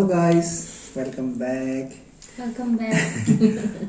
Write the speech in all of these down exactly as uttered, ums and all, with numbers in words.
Guys, welcome back. Welcome back.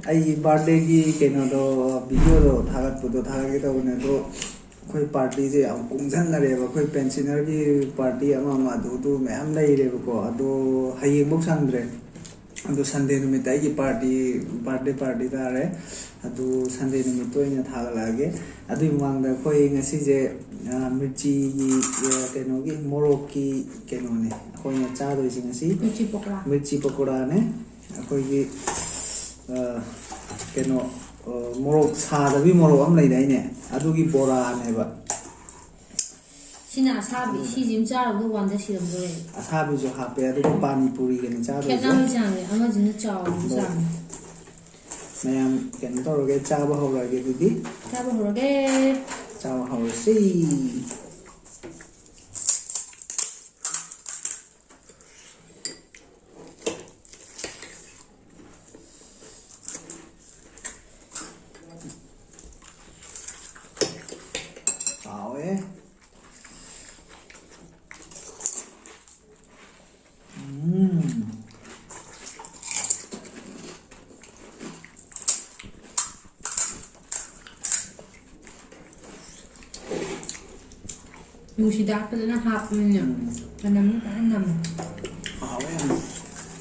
ꯑꯩꯒꯤ ꯕꯥꯔꯗꯦꯒꯤ ꯀꯩꯅꯣꯗꯣ, ꯚꯤꯗꯤꯑꯣꯗꯣ ꯊꯥꯒꯠꯄꯗꯣ ꯊꯥꯒꯠꯀꯦ ꯇꯧꯕꯅꯦ, ꯑꯗꯣ ꯑꯩꯈꯣꯏ ꯄꯥꯔꯇꯤꯁꯦ ꯌꯥꯝ ꯀꯨꯡꯁꯟꯅꯔꯦꯕ꯫ ꯑꯩꯈꯣꯏ ꯄꯦꯟꯁꯤꯅꯔꯒꯤ ꯄꯥꯔꯇꯤ ꯑꯃ ꯑꯃ ꯑꯗꯨ ꯑꯗꯨ ꯃꯌꯥꯝ ꯂꯩꯔꯦꯕꯀꯣ꯫ ꯑꯗꯣ ꯍꯌꯦꯡꯐꯧ ꯁꯪꯗ꯭ꯔꯦ꯫ ꯑꯗꯣ ꯁꯟꯗꯦ ꯅꯨꯃꯤꯠꯇ ꯑꯩꯒꯤ ꯄꯥꯔꯇꯤ, ꯕꯥꯔꯗꯦ ꯄꯥꯔꯇꯤ ꯇꯥꯔꯦ꯫ ꯑꯗꯨ ꯁꯟꯗꯦ ꯅꯨꯃꯤꯠꯇ ꯑꯣꯏꯅ ꯊꯥꯒꯠꯂꯛꯑꯒꯦ꯫ ꯑꯗꯨꯒꯤ ꯃꯃꯥꯡꯗ ꯑꯩꯈꯣꯏ ꯉꯁꯤꯁꯦ, ꯑ, ꯃꯤꯔꯆꯤꯒꯤ, ꯑ, ꯀꯩꯅꯣꯒꯤ, ꯃꯣꯔꯣꯛꯀꯤ ꯀꯩꯅꯣꯅꯦ ꯑꯩꯈꯣꯏꯅ ꯆꯥꯗꯣꯏꯁꯦ ꯉꯁꯤ꯫ ꯃꯤꯔꯆꯤ ꯄꯀꯣꯔꯥ꯫ ꯃꯤꯔꯆꯤ ꯄꯀꯣꯔꯥꯅꯦ꯫ ꯑꯩꯈꯣꯏꯒꯤ, ꯑ, ꯀꯩꯅꯣ, ꯑ, ꯃꯣꯔꯣꯛ ꯁꯥꯗꯕꯤ ꯃꯣꯔꯣꯛ ꯑꯃ ꯂꯩꯗꯥꯏꯅꯦ, ꯑꯗꯨꯒꯤ ꯕꯣꯔꯥꯅꯦꯕ꯫ ꯁꯤꯅ ꯑꯁꯥꯕꯤ, ꯁꯤꯁꯤꯃ ꯆꯥꯔꯨꯕꯗ ꯋꯥꯟꯗ ꯁꯤꯔꯝꯗꯣꯔꯦ꯫ ꯑꯁꯥꯕꯤꯁꯨ ꯍꯥꯞꯄꯦ, ꯑꯗꯨꯒ ꯄꯥꯅꯤ ꯄꯨꯔꯤꯒꯅꯤ ꯆꯥꯗꯣꯏꯁꯦ꯫ ꯈꯦꯠꯅꯕ ꯆꯥꯡꯁꯦ, ꯑꯃꯁꯤꯅ ꯆꯥꯎꯕ ꯆꯥꯡ꯫ ꯃꯌꯥꯝ ꯀꯩꯅꯣ ꯇꯧꯔꯒꯦ, ꯆꯥꯕ ꯍꯧꯔꯒꯦ ꯑꯗꯨꯗꯤ꯫ ꯆꯥꯕ ꯍꯧꯔꯒꯦ꯫ ꯆꯥꯕ ꯍꯧꯔꯁꯤ꯫ ꯍꯥꯎꯋꯦ꯫ ꯎꯝ꯫ ꯅꯨꯡꯁꯤꯗꯥꯛ ꯐꯖꯅ ꯍꯥꯞꯄꯅꯤꯅ ꯎꯝ꯫ ꯃꯅꯝ ꯐꯖꯅ ꯅꯝꯃꯦ꯫ ꯍꯥꯎꯋꯦ ꯌꯥꯝꯅ꯫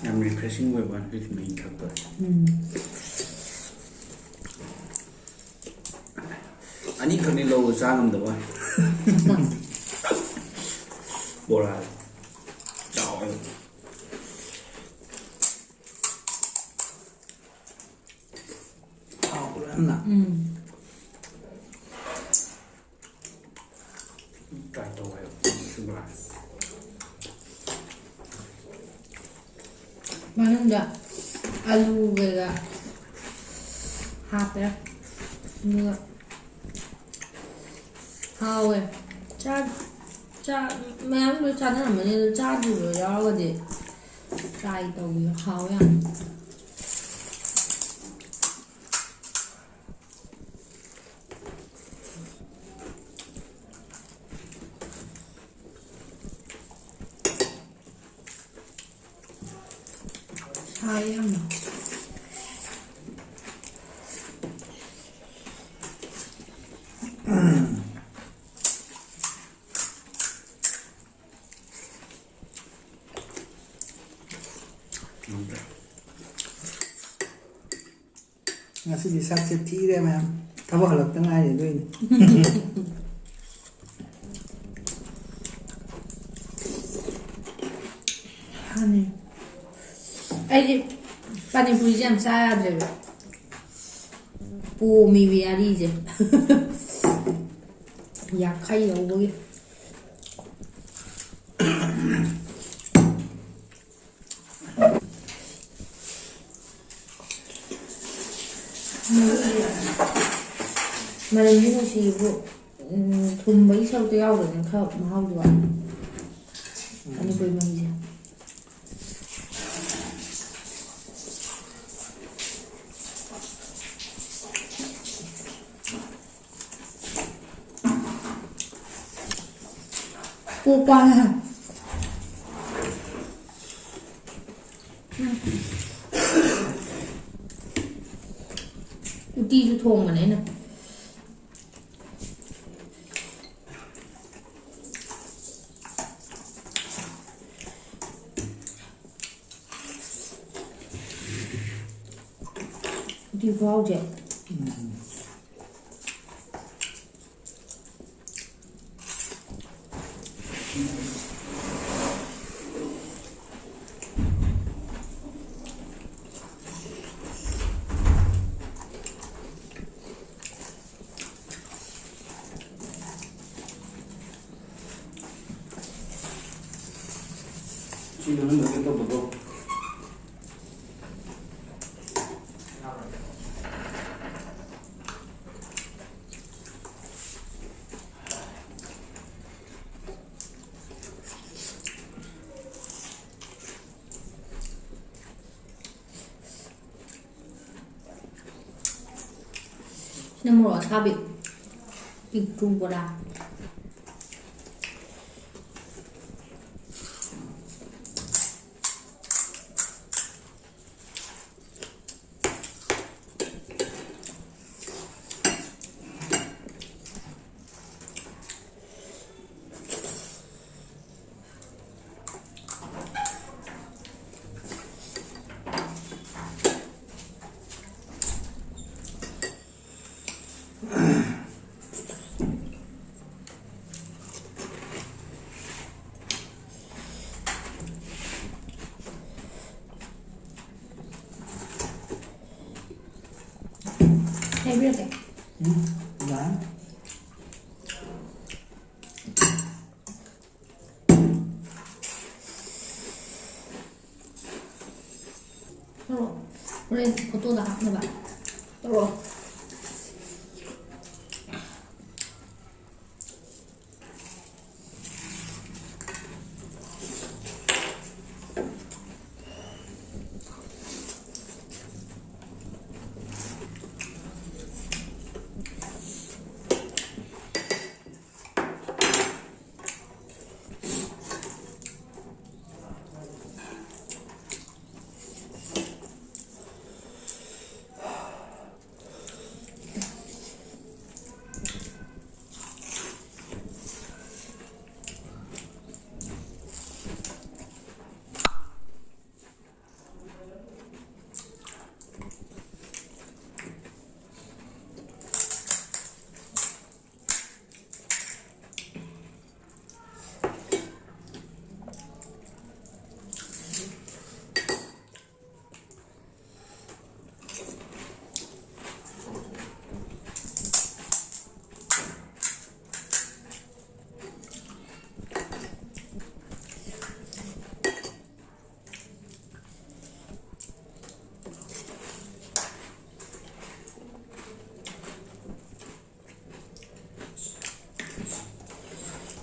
ꯌꯥꯝ ꯔꯤꯐ꯭ꯔꯦꯁꯤꯡ ꯑꯣꯏꯕ ꯋꯥꯅꯤ ꯍꯧꯖꯤꯛ ꯃꯍꯤ ꯊꯛꯄ꯫ ꯎꯝ꯫ ꯑꯅꯤꯈꯛꯅꯤ ꯂꯧꯕ ꯆꯥ ꯉꯝꯗꯕ ꯋꯥꯅꯤ꯫ ꯕꯣꯔꯥ ꯆꯥꯎꯋꯦ꯫ ꯍꯥꯎꯕ꯭ꯔꯥ ꯌꯥꯝꯅ? ꯎꯝ꯫ ꯇ꯭ꯔꯥꯏ ꯇꯧ ꯍꯥꯏꯕ ꯁꯨꯒ꯭ꯔꯥꯁ꯫ ꯃꯅꯨꯡꯗ ꯑꯂꯨ ꯀꯩꯀꯥ ꯍꯥꯞꯄꯦ꯫ ꯑꯗꯨꯒ ꯍꯥꯎꯋꯦ꯫ ꯆꯥ-, ꯆꯥ-, ꯃꯌꯥꯝ ꯂꯣꯏ ꯆꯥꯅꯔꯝꯃꯅꯤ, ꯑꯗꯣ ꯆꯥꯗ꯭ꯔꯤꯕ ꯌꯥꯎꯔꯒꯗꯤ ꯇ꯭ꯔꯥꯏ ꯇꯧꯕꯤꯌꯨ꯫ ꯍꯥꯎꯋꯦ ꯌꯥꯝ꯫ ꯁꯥꯏ ꯌꯥꯝꯅ꯫ ꯉꯁꯤꯗꯤ ꯁꯛꯁꯦ ꯊꯤꯔꯦ ꯃꯌꯥꯝ꯫ ꯊꯕꯛ ꯍꯜꯂꯛꯇ ꯉꯥꯏꯔꯤ ꯑꯗꯨꯏꯅꯤ꯫ ꯃꯥꯅꯦ꯫ ꯑꯩꯗꯤ ꯄꯥꯅꯤꯄꯨꯔꯤꯁꯦ ꯌꯥꯝ ꯆꯥ ꯌꯥꯗ꯭ꯔꯦꯕ꯫ ꯄꯣꯝꯃꯤꯕ ꯌꯥꯔꯤꯁꯦ꯫ ꯌꯥꯈꯩ ꯌꯧꯕꯒꯤ꯫ ꯃꯅꯝꯗꯤ ꯅꯨꯡꯁꯤꯕꯨ, ꯎꯝ, ꯊꯨꯝꯕꯒꯤ ꯁꯔꯨꯛꯇꯣ ꯌꯥꯎꯗꯕꯅꯤꯅ ꯈꯔ ꯃꯍꯥꯎꯗꯤ ꯋꯥꯠꯂꯤ꯫ ꯄꯥꯅꯤꯄꯨꯔꯤ ꯃꯍꯤꯁꯦ꯫ ꯄꯣꯛꯄ꯫ ꯎꯇꯤꯁꯨ ꯊꯣꯡꯕꯅꯦ ꯑꯩꯅ꯫ ꯎꯇꯤ ꯈꯨꯍꯥꯎꯁꯦ꯫ ꯁꯤ ꯃꯅꯨꯡꯗ ꯀꯩꯅꯣ ꯇꯧꯕꯗꯣ꯫ ꯁꯤꯅ ꯃꯣꯔꯣꯛ ꯑꯁꯥꯕꯤ ꯄꯤꯛꯇ꯭ꯔꯨ ꯕꯣꯔꯥ꯫ ꯎꯝ, ꯌꯥꯏ꯫ ꯊꯣꯛꯂꯛꯑꯣ꯫ ꯍꯣꯔꯦꯟ ꯐꯣꯇꯣꯗ ꯍꯥꯞꯅꯕ꯫ ꯊꯣꯛꯂꯛꯑꯣ꯫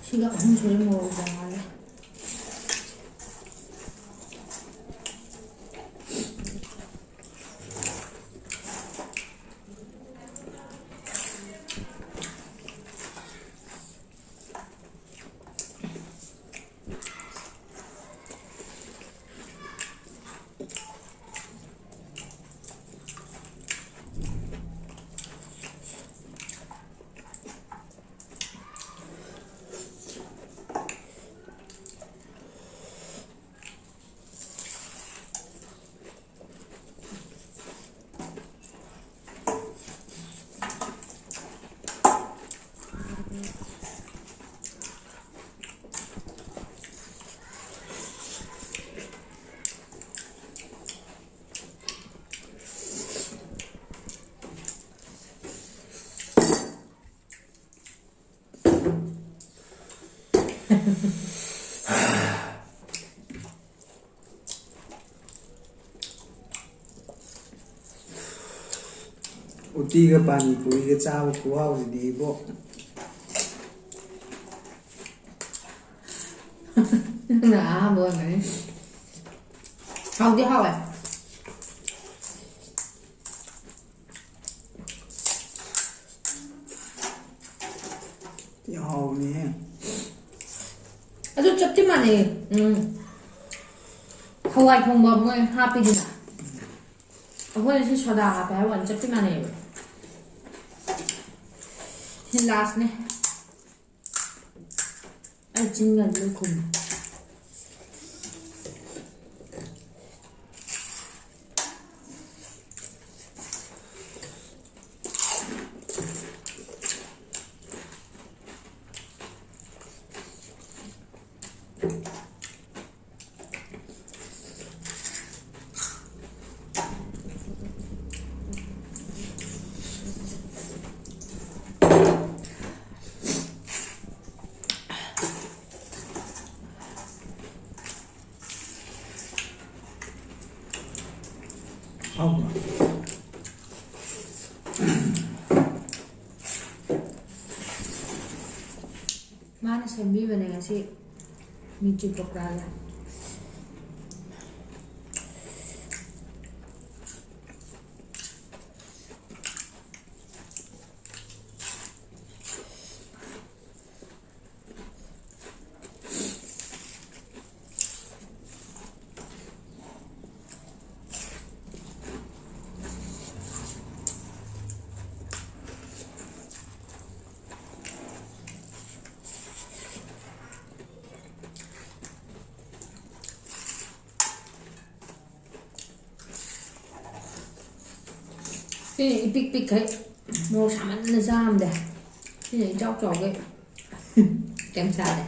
ꯁꯤꯒ ꯑꯍꯨꯝ ꯁꯨꯔꯦ ꯃꯣꯔꯣꯛ ꯆꯥꯝꯃꯉꯥꯒꯤ꯫ ꯎꯇꯤꯒ ꯄꯥꯅꯤ ꯄꯨꯔꯤꯒ ꯆꯥꯕ ꯈꯨꯍꯥꯎꯁꯤꯗꯤ ꯏꯕꯣ꯫ ꯅꯪꯅ ꯑꯍꯥꯟꯕ ꯑꯣꯏꯔꯝꯒꯅꯤ꯫ ꯍꯥꯎꯗꯤ ꯍꯥꯎꯋꯦ꯫ ꯌꯥꯝ ꯍꯥꯎꯕꯅꯦꯍꯦ꯫ ꯑꯗꯨ ꯆꯞꯇꯤ ꯃꯥꯟꯅꯩꯌꯦ꯫ ꯎꯝ꯫ ꯍꯋꯥꯏ ꯊꯣꯡꯕ ꯃꯣꯏ ꯍꯥꯞꯄꯤꯗꯅ꯫ ꯑꯩꯈꯣꯏꯅ ꯁꯤ ꯁꯣꯗꯥ ꯍꯥꯞꯄꯦ ꯍꯥꯏꯕ ꯋꯥꯅꯤ, ꯆꯞꯇꯤ ꯃꯥꯟꯅꯩꯌꯦꯕ꯫ ꯁꯤ ꯂꯥꯁꯅꯦ꯫ ꯑꯩ ꯆꯤꯟꯒ ꯂꯣꯏ ꯈꯨꯝꯃꯦ꯫ ꯍꯥꯎꯕ꯭ꯔꯣ? ꯃꯥꯅ ꯁꯦꯝꯕꯤꯕꯅꯦ ꯉꯁꯤ ꯃꯤꯔꯆꯤ ꯄꯀꯣꯔꯥꯒ꯫ ꯁꯤꯅ ꯏꯄꯤꯛ ꯄꯤꯛꯈꯩ ꯃꯣꯔꯣꯛ ꯁꯥꯃꯟꯗꯅ ꯆꯥ ꯉꯝꯗꯦ꯫ ꯁꯤꯅ ꯏꯆꯥꯎ ꯆꯥꯎꯈꯩ ꯀꯩꯝ ꯆꯥꯗꯦ꯫